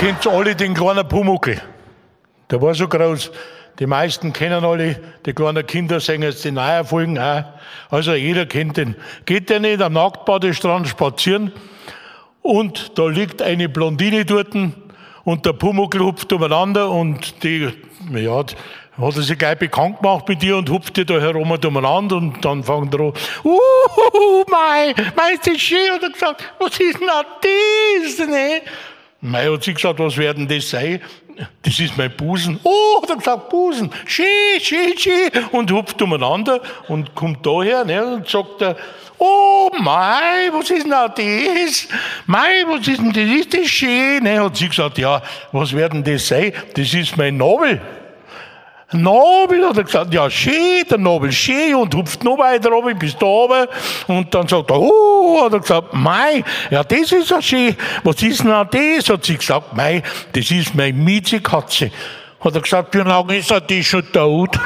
Kennt alle den kleinen Pumuckl. Der war so groß. Die meisten kennen alle, die kleinen Kinder sehen jetzt die neuen Folgen auch. Also jeder kennt den. Geht der nicht am Nacktbadestrand spazieren und da liegt eine Blondine dort und der Pumuckl hupft umeinander und die, ja, hat er sich gleich bekannt gemacht mit ihr und hupft die da herum und umeinander und dann fängt er an, mei, mei, ist das schön, hat er gesagt, was ist denn auch das, ne? Mei, hat sie gesagt, was werden das sein? Das ist mein Busen. Oh, hat er gesagt, Busen. Schön, schön, schön. Und hupft umeinander und kommt daher, ne, und sagt er, oh mei, was ist denn auch das? Mei, was ist denn das? Ist das schön? Ne, hat sie gesagt, ja, was werden das sein? Das ist mein Nabel. Nabel, hat er gesagt, ja, schön, der Nabel, schön, und hupft noch weiter runter bis da oben. Und dann sagt er, oh, hat er gesagt, mei, ja, das ist ja schön. Was ist denn auch das? Hat sie gesagt, mei, das ist meine Miezekatze. Hat er gesagt, wie lange ist die schon tot?